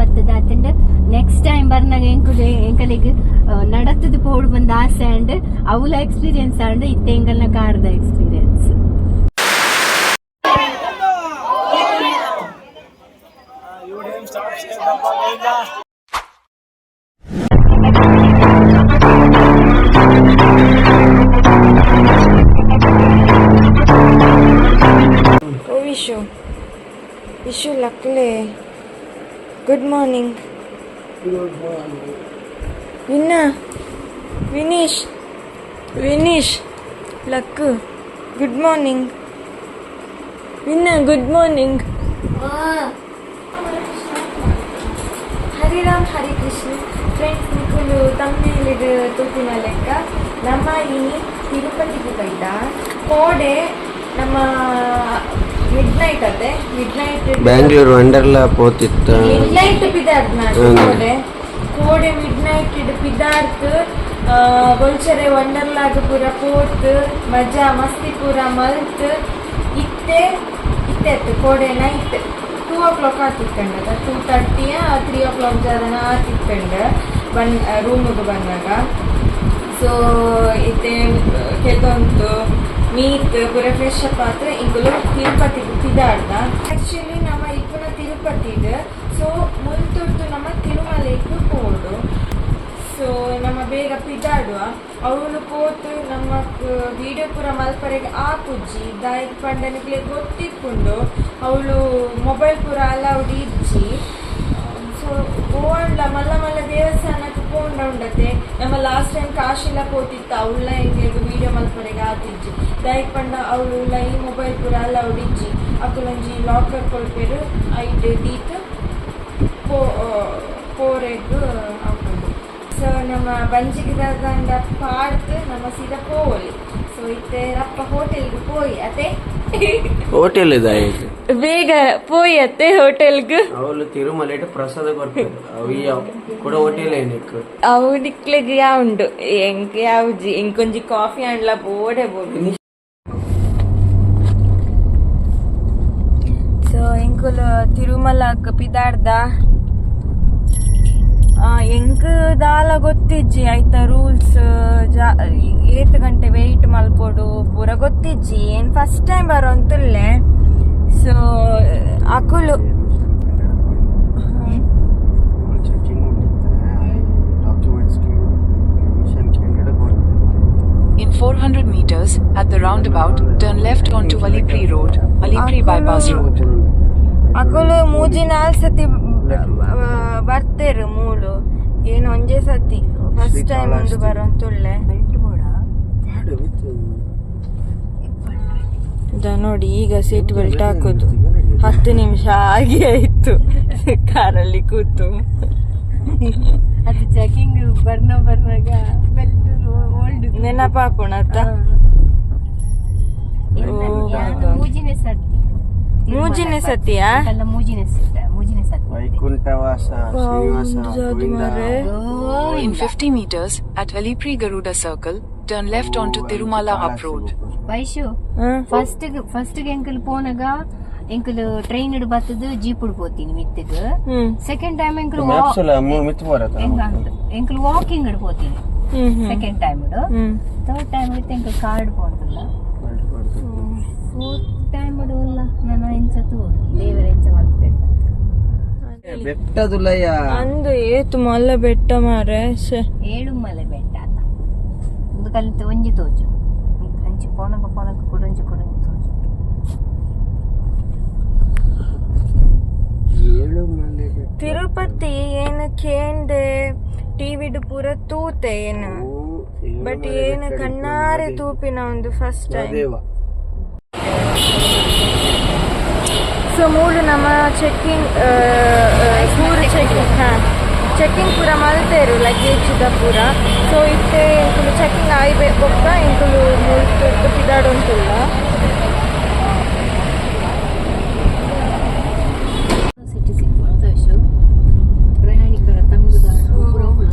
ಬತ್ತದಾತಂಡ್ next time ಬರ್ನಾಗ ಎಂಕುಲು ಎಂಕಲಿಗ್ ನಡತದ ಪೋಡು ಬಂದ ಆಸೆ ಅಂಡ್ ಅವುಲ ಎಕ್ಸ್ಪೀರಿಯನ್ಸ್ ಅಂಡ್ ಇತ್ತೆ ಎಂಕಲ್ನ ಕಾರ್ದ ಎಕ್ಸ್ಪೀರಿಯನ್ಸ್. ಓ ವಿಶು, ವಿಶು, ಲಕ್ಲೆ. Good morning. ವಿನ್ನ, Vinish, Vinish, luck. Good morning ವಿನ್ನ, good morning. Hariram Hari Krishna. Friends, ನಿಕುಲು ತಮ್ಮನೇಲಿಡ್ ತೂಪಿನ ಲೆಕ್ಕ ನಮ್ಮ ಇನಿ ತಿರುಪತಿಗೆ ಬೈದ. ಕೋಡೆ ನಮ್ಮ ಮಿಡ್ ನೈಟ್ ಅತ್ತೆ, ಮಿಡ್ ನೈಟ್. ಬ್ಯಾಂಗ್ಳೂರ್ ವಂಡರ್ಲಾ ಪೋತಿತ್ತ. ಮಿಡ್ ನೈಟ್ ಪಿದಾರ್ದ್. ಕೋಡೆ ಕೋಡೆ ಮಿಡ್ ನೈಟ್ ಇಡ್ ಪಿದಾರ್ತ್ ಬೊಲ್ಚರೆ ವಂಡರ್ಲಾಗ್ ಪೂರ ಪೋತ್ ಮಜಾ ಮಸ್ತಿ ಪೂರ ಮಲ್ತ್ ಇತ್ತೆ ಇತ್ತೆ ಅತ್ತು ಕೋಡೆ ನೈಟ್ 2 ಓ ಕ್ಲಾಕ್ ಆತಿತ್ತಂಡ, 2:30, 3 ಓ ಕ್ಲಾಕ್ ಜಾದನ ಆತಿತ್ತಂಡ ಬನ್ ರೂಮಿಗೆ ಬಂದಾಗ. ಸೊ ಇತ್ತೆ ಕೆತ್ತೊಂತು ಮೀತ್ ಪೂರ ಫ್ರೆಶ್ ಅಪ್ ಆತ್ ಇಂಕುಲು ತಿರುಪತಿಗ್ ಪಿದಾಡ್ದ. ಆಕ್ಚುಲಿ ನಮ್ಮ ಇಪ್ಪುನ ತಿರುಪತಿಡ್, ಸೊ ಮುಲ್ತುರ್ದು ನಮ್ಮ ತಿರುಮಲೆಗ್ ಪೋಡು. ಸೊ ನಮ್ಮ ಬೇಗ ಪಿದಾಡುವ. ಅವಳು ಪೋತು ನಮ್ಮ ವಿಡಿಯೋ ಪೂರ ಮಲ್ಪರೆಗೆ ಆಪುಜ್ಜಿ. ದಾಯೆಗ್ ಪಂಡ ನಿಕ್ಲೆ ಗೊತ್ತಿಪ್ಪುಂಡು, ಅವಳು ಮೊಬೈಲ್ ಪೂರ ಅಲೌಡ್ ಇಜ್ಜಿ. ಸೊ ಪೋಂಡ ಮಲ್ಲ ಮಲ್ಲ ದೇವಸ್ಥಾನಕ್ಕೆ ಪೋಂಡ ಉಂಡತೆ. ನಮ್ಮ ಲಾಸ್ಟ್ ಟೈಮ್ ಕಾಶಿಲ ಪೋತಿತ್ತ, ಅವಳ ಎಂಕ್ಲೆಗ್ ವಿಡಿಯೋ ಮಲ್ಪರೆಗೆ ಆತಿಜ್ಜಿ. ದಾಯೆಗ್ ಪಂಡ ಅವಳು ಈ ಮೊಬೈಲ್ ಪೂರ ಅಲೌಡ್ ಇಜ್ಜಿ. ಅಕುಲೊಂಜಿ ಲಾಕರ್ ಕೊಲ್ಪೆರು, ಐಟ್ ದೀತ್ ಪೋ ಪೋರೆಗ್ ಆಪುಂಡು. ಸೊ ನಮ್ಮ ಬಂಜಿಗೆ ದಾದಂಡ ಪಾಡ್ತ್ ನಮ್ಮ ಸೀದಾ ಪೋವೊಲಿ. ಸೊ ಇತ್ತೆ ರಪ್ಪ ಹೋಟೆಲ್ಗೆ ಪೋಯಿ ಅತೆ. ಹೋಟೆಲ್ ಇದೆ. ಬೇಗ ಪೋಯಿ ಅತ್ತೆ ಹೋಟೆಲ್ಗ್. ಅವಳು ತಿರುಮಲೆಟ್ ಪ್ರಸಾದ ಕೊಡ್ತಾರೆ, ಅವು ಯಾವ ಕೂಡ ಹೋಟೆಲ್ ಏನಕ್ಕೆ. ಅವು ನಿಕ್ಲೆಗ್ ಉಂಡು, ಎಂಕ್ ಯಾವ್ಜಿ. ಎಂಕೊಂಜಿ ಕಾಫಿ ಅಂಡ್ಲ ಬೋಡೆ ಬೋಡು. ಸೊ ಎಂಕುಲು ತಿರುಮಲಕ್ ಪಿದಾಡ್ದ. ಎಂಕ್ ದಾಲ ಗೊತ್ತಿಜ್ಜಿ ಐತ ರೂಲ್ಸ್, ಏತ್ ಗಂಟೆ ವೆಯ್ಟ್ ಮಲ್ಪೊಡು ಪೂರ ಗೊತ್ತಿಜ್ಜಿ. ಏನ್ ಫಸ್ಟ್ ಟೈಮ್ ಬರೋಂತುಲ್ಲೆ. ಸೊ ಅಕುಲು checking documents mission. In 400 meters, at the roundabout, turn left onto Alipri Road, Alipri Bypass Road. ಅಕುಲು ಮೂಜಿ ನಾಲ್ ಸತಿ ಬರ್ತೇರು ಮೂಲು. ಏನು ಒಂಜೇ ಸತಿ ಫಸ್ಟ್ ಟೈಮ್ ಒಂದು ಬರೋಂತುಳ್ಳೆ. ಬೆಲ್ಟ್ ಬೋಡ. ನೋಡಿ, ಈಗ ಸೀಟ್ ಬೆಲ್ಟ್ ಹಾಕುದು. 10 ನಿಮಿಷ ಆಗಿ ಆಯ್ತು ಕಾರಲ್ಲಿ ಕೂತು. ಅದು ಚೆಕಿಂಗ್ ಬರ್ನ ಬರ್ನಾಗ ಬೆಲ್ಟ್ ಓಲ್ಡ್. ನೆನಪಾಪುಣ ಅತ್ತ. ಮೂಜಿನೇ ಸರ್ತಿ. ಮೂಜಿನೇ ಸತಿಯಾ? ಅಲ್ಲ, ಮೂಜಿನೇ ಸತಿ, ಮೂಜಿನೇ ಸತಿ. ವೈಕುಂಠವಾಸ Srinivasa Govinda. In 50 meters, at Alipri Garuda Circle, turn left onto Tirumala Up Road. Vaishu, first first ಎಂಕಲ್ ಪೋನಾಗ ಎಂಕಲ್ ಟ್ರೈನ್ ಇಡ್ ಬತ್ತದು ಜೀಪ್ ಪೋತೀನಿ ಮಿತ್ತಗ್. ಸೆಕೆಂಡ್ ಟೈಮ್ ಎಂಕಲ್ ಮ್ಯಾಪ್ಸ್ ಎಲ್ಲ ಮಿತ್ ಬರತ್ತ. ಎಂಕಲ್ ವಾಕಿಂಗ್ ಇಡ್ ಪೋತೀನಿ ಸೆಕೆಂಡ್ ಟೈಮ್. ಥರ್ಡ್ ಟೈಮ್ ಇತ್ತು ಎಂಕಲ್ ಕಾರ್ಡ್ ಪೋಂತಲ್ಲ. ಫೋರ್ತ್ ಟೈಮ್ ಉಲ್ಲ ನಾನು ಎಂಚ ತೂಡು, ದೇವರ ಎಂಚ ಮಲ್ಪೆರ್. ಬೆಟ್ಟದುಲಯ್ಯ. ಅಂದು ಏತು ಮಲ್ಲ ಬೆಟ್ಟ ಮಾರೆ, ಶ್ಯೆ. ಏಳುಮಲೆ ಬೆಟ್ಟ ಅಲ್ಲ, ಒಂದು ಕಲಿತು ಒಂಜಿ ತೋಜು. ಅಂಚಿ ಪೋನಕ ಪೋನಕ ಕುಡೊಂಜಿ ಕುಡೊಂಜಿ ತೋಜು. ಏಳು ಮಲೆ ಬೆಟ್ಟ. ತಿರುಪತಿ ಏನು ಕೇಂದೆ, ಟಿವಿಡ್ ಪೂರ ತೂತೆ ಏನು, ಬಟ್ ಏನು ಕಣ್ಣಾರೆ ತೂಪಿನ ಒಂದು ಫಸ್ಟ್ ಟೈಮ್. ದೇವ. ಸೊ ಮೂಲು ನಮ್ಮ ಚೆಕ್ಕಿಂಗ್ ಪೂರ, ಚೆಕಿಂಗ್, ಹಾಂ, ಚೆಕ್ಕಿಂಗ್ ಪೂರ ಮಲ್ತೇರು ಲಗೇಜ್ the ಪೂರ. ಸೊ ಇತ್ತೆ ಎಂಕುಲು ಚೆಕಿಂಗ್ ಆಯಿ ಬೊಕ್ಕ ಎಂಕುಲು ಮುಲ್ತು ಪಿದಾಡೊಂತುಲ್ಲ. ಸಿಟಿ ಸಿಕ್ಕು ವೈಶು, ಪ್ರಯಾಣಿಕರ ತಂಗುದಾಣ.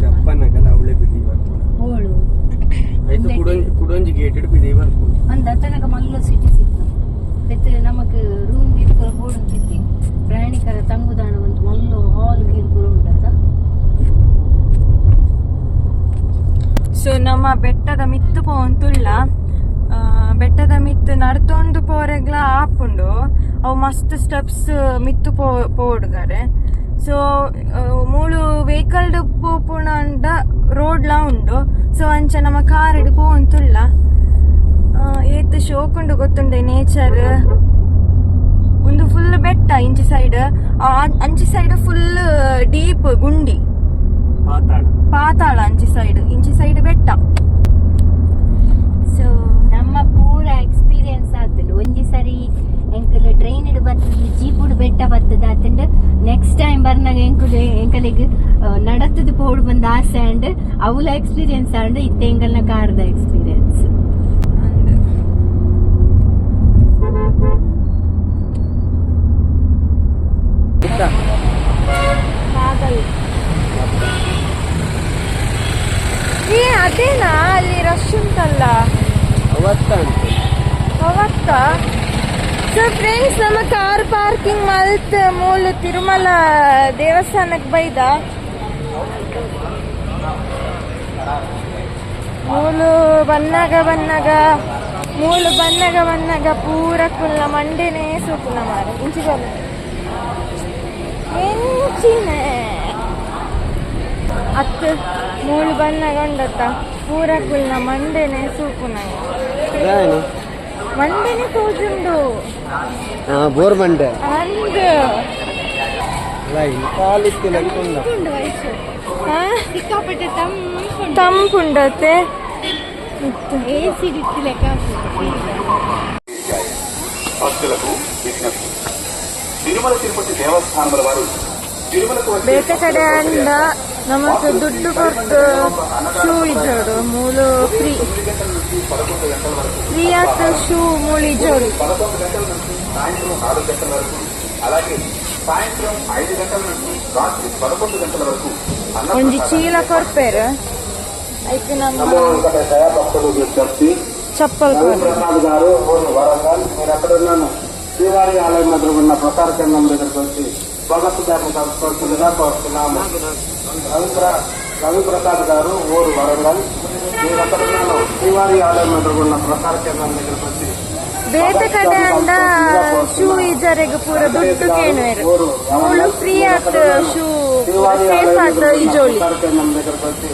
ಜಪ್ಪನಗಲ ಅವಳೆ ಬಿಡಿ ಬರ್ಪುನ. ಹೋಳು. ಆಯ್ತು, ಕುಡೊಂಜಿ ಕುಡೊಂಜಿ ಗೇಟ್ ಬಿಡಿ ಬರ್ಪುನ. ಅಂದ ತನಕ ಮಲ್ಲ ಸಿಟಿ ಸಿಕ್ಕು. ಮತ್ತೆ ನಮಕ್ ರೂಮ್ ಗೀರ್ ಪೂರ ಬೋಡು ಅಂತಿತ್ತಿ. ಪ್ರಯಾಣಿಕರ ತಂಗುದಾಣ ಒಂದು ಮಲ್ಲ ಹಾಲ್ ಗೀರ್ ಪೂರ. So ನಮ್ಮ ಬೆಟ್ಟದ ಮಿತ್ತು ಪೋಂತುಲ್ಲ ಬೆಟ್ಟದ ಮಿತ್ತು ನಡ್ತೊಂದು ಪೋರೆಗ್ಲ ಆಪುಂಡು ಅವು ಮಸ್ತ್ ಸ್ಟೆಪ್ಸ್ ಮಿತ್ತು ಪೋ ಪೋಡುಗಾರೆ. ಸೊ ಮೂಳು ವೆಹಿಕಲ್ ಪೋಪುಣಂಡ ರೋಡ್ಲ ಉಂಡು. ಸೊ ಅಂಚ ನಮ್ಮ ಕಾರ್ ಪೋಂತುಲ್ಲ ಏತ್ ಶೋಕುಂಡು ಗೊತ್ತುಂಡೆ ನೇಚರ್. ಒಂದು ಫುಲ್ ಬೆಟ್ಟ ಇಂಚಿ ಸೈಡ್, ಅಂಚಿ side full deep ಗುಂಡಿ ಪಾತಾಳ ಅಂಚಿ ಸೈಡ್, ಇಂಚಿ ಸೈಡ್ ಬೆಟ್ಟ. ಸೊ ನಮ್ಮ ಪೂರ ಎಕ್ಸ್ಪೀರಿಯನ್ಸ್ ಆತುಂಡು. ಒಂಜಿ ಸರಿ ಎಂಕಲ್ ಟ್ರೈನ್ ಇಡ್ ಬರ್ತದೆ, ಜೀಪುಡು ಬೆಟ್ಟ ಬರ್ತದೆ ಆತುಂಡು. ನೆಕ್ಸ್ಟ್ ಟೈಮ್ ಬರ್ನಾಗ ಎಂಕುಲು ಎಂಕಲಿಗ್ ನಡತದ ಪೋಡು ಬಂದ ಆಸೆ ಅಂಡ್ ಅವುಲ ಎಕ್ಸ್ಪೀರಿಯನ್ಸ್ ಆಂಡ್ ಇತ್ತೆ ಎಂಕಲ್ನ ಕಾರ್ದ ಎಕ್ಸ್ಪೀರಿಯನ್ಸ್. ಏ ಅದೇನಾ ಅಲ್ಲಿ ರಶ್ ಉಂಟಲ್ಲ ಅವತ್ತ. ಸೊ ಫ್ರೆಂಡ್ಸ್ ನಮ್ಮ ಕಾರ್ ಪಾರ್ಕಿಂಗ್ ಮಲ್ತ್ ಮೂಲು ತಿರುಮಲ ದೇವಸ್ಥಾನಕ್ಕೆ ಬೈದ. ಮೂಲು ಬನ್ನಾಗ ಬನ್ನಾಗ ಮೂಲು ಬನ್ನಾಗ ಬನ್ನಾಗ ಪೂರ ಕುಲ್ಲ ಮಂಡೆನೇ ಸೂಪುನ ಮಾರ ಇಂಚಿ ಬಲ್ಲ ಎಂಚಿನ ಅತ್ತು ಮೂಲು ಬನ್ನಾಗ ಉಂಡತ್ತ ಪೂರ ಕುಲ್ಲ ಮಂಡೆನೇ ಸೂಪುನ ಮಂಡೆನೇ ತೋಜುಂಡು ಬೋರ್ ಮಂಡೆ ಅಂದ್ ಸಿಕ್ಕಾಪಟ್ಟೆ ತಂಪು ತಂಪುಂಡತ್ತೆ. ಎಸಿ ಲೆಕ್ಕ. భక్తులకు విజ్ఞప్తి. తిరుమల తిరుపతి దేవస్థానముల వారు తిరుమలకు వచ్చే ಬೇತೆ ಕಡೆ ಅಂಡ ನಮಕ್ ದುಡ್ಡು ಕೊಟ್ಟು ಶೂ ಇಜೋಡು, ಮೂಲು ಫ್ರೀ 9 గంటల నుంచి 11 గంటల వరకు, ಫ್ರೀ ಆತ್ ಶೂ ಮೂಲು ಇಜೋಡು. 11 గంటల నుంచి సాయంత్రం 4 గంటల వరకు, అలాగే సాయంత్రం 5 గంటల నుంచి రాత్రి 11 గంటల వరకు ಒಂಜಿ ಚೀಲ ಕೊರ್ಪೇರು ಐಕ್ ನಮ್ಮ భక్తులు విజ్ఞప్తి. ಚಪ್ಪಲ್ ಕೊರ್ಪೇರು. ప్రసాద్ గారు వరంగల్, మీరు ఎక్కడున్నాను శ్రీవారి ఆలయం ఎదురు ఉన్న ప్రసార కేంద్రం దగ్గరకు వచ్చి భగత్ గారిని కలుసుకోవాల్సిందిగా కోరుతున్నాము. రవిప్రసాద్ గారు ఊరు వరంగల్, మీరు ఎక్కడున్నాను శ్రీవారి ఆలయం ఎదురుగున్న ప్రసార కేంద్రం దగ్గరకు వచ్చి ಬೇತೆ ಕಡೆ ಅಂಡ ಶೂ ಇಜರೆಗ್ ಪೂರ ದುಡ್ಡು ಕೇಣುವೆರು, ಮೂಲು ಫ್ರೀ ಆತ್ ಶೂ ಸೇಫ್ ಆತ್ ಇಜೋಳಿ. ప్రసార కేంద్రం దగ్గరకు వచ్చి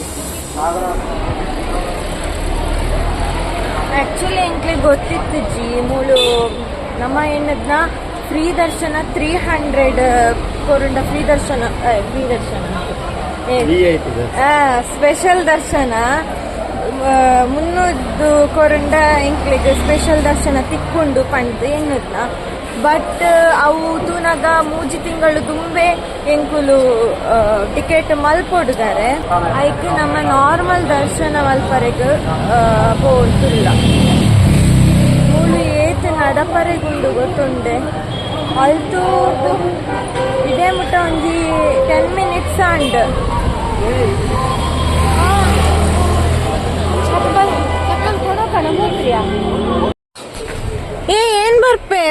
నాగరాజు. ಆಕ್ಚುಲಿ ಎಂಕ್ಲೆ ಗೊತ್ತಿತ್ತು ಜಿ ಮೂಲು ನಮ್ಮ ಎಣ್ಣದ್ನ ಫ್ರೀ ದರ್ಶನ 300 ಕೊರುಂಡ ಫ್ರೀ ದರ್ಶನ ಫ್ರೀ ದರ್ಶನ ಸ್ಪೆಷಲ್ ದರ್ಶನ 300 ಕೊರುಂಡ ಎಂಕ್ಲೆಗ್ ಸ್ಪೆಷಲ್ ದರ್ಶನ ತಿಕ್ಕೊಂಡು ಪಂಡ್ ಎಣ್ಣದ್ನ. ಬಟ್ ಅವು ತೂನಾಗ ಮೂಜಿ ತಿಂಗಳು ದುಂಬೆ ಎಂಕುಲು ಟಿಕೆಟ್ ಮಲ್ಪೊಡುದಾರೆ. ಐಕ್ ನಮ್ಮ ನಾರ್ಮಲ್ ದರ್ಶನ ಮಲ್ಪರೆಗ್ ಪೋತುಲ್ಲ. ಮೂಲು ಏತ್ ನಡಪರೆಗುಂಡು ಗೊತ್ತುಂಡೆ ಅಲ್ತು ಇದೇ ಮುಟ್ಟ ಒಂಜಿ 10 ಮಿನಿಟ್ಸ್ ಅಂಡ್. ಚಪ್ಪಲ್ ಚಪ್ಪಲ್ ಕೊಡೋ ಕಣ ಹೋಗ್ರಿಯಾ. ಏ ಏನ್ ಬರ್ಪೆ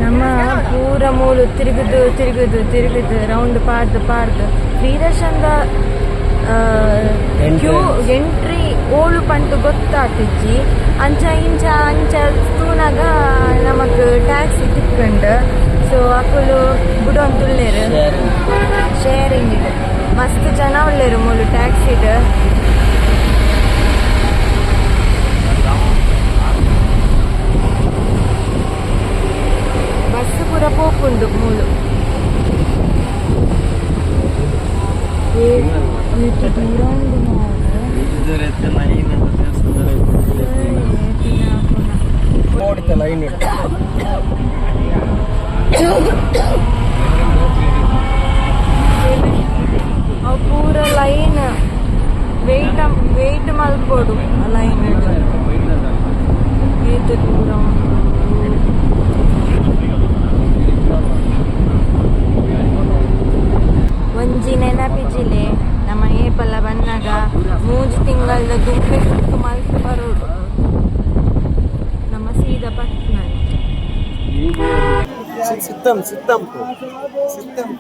ನಮ್ಮ ಪೂರ ಮೂಲು ತಿರುಗುದು ತಿರುಗುದು ತಿರುಗುದು ರೌಂಡ್ ಪಾಡ್ದು ಪಾಡ್ದು ಫ್ರೀ ದರ್ಶನದ ಕ್ಯೂ ಎಂಟ್ರಿ ಓಳು ಪಂಟು ಗೊತ್ತಾತಿಜ್ಜಿ. ಅಂಚ ಇಂಚ ಅಂಚ ತೂನಾಗ ನಮಕ್ ಟ್ಯಾಕ್ಸಿ ತಿಕ್ಕಂಡು. ಸೊ ಅಕುಲು ಬುಡೊಂತುಲ್ಲೇರು ಶೇರಿಂಗ್ ಇಡ್ ಮಸ್ತ್ ಜನ ಉಲ್ಲೇರು ಮೂಲು ಟ್ಯಾಕ್ಸಿಡ್. ಬಸ್ ಪೂರ ಪೋಪುಂಡು ಮೂಲು. ದೂರ ಉಂಡು ಲೈನ್ ಅವು ಪೂರ line wait wait ಮಲ್ಪೊಡು line ಏತ್ ದೂರ ಉಂಡು. ಒಂಜಿ ನೆನಪಿಜಿಲೆ ನಮ್ಮ ಏಪಲ ಬನ್ನಾಗ ಮೂಜಿ ತಿಂಗಳದ ದುಂಬೆ ಸುತ್ತು ಮಲ್ತ್ ಬರೋಡು ನಮ್ಮ ಸೀದಾ ಪಟ್ನ. ಸಿತ್ತಂ ಸಿತ್ತಂ ಸಿತ್ತಂ.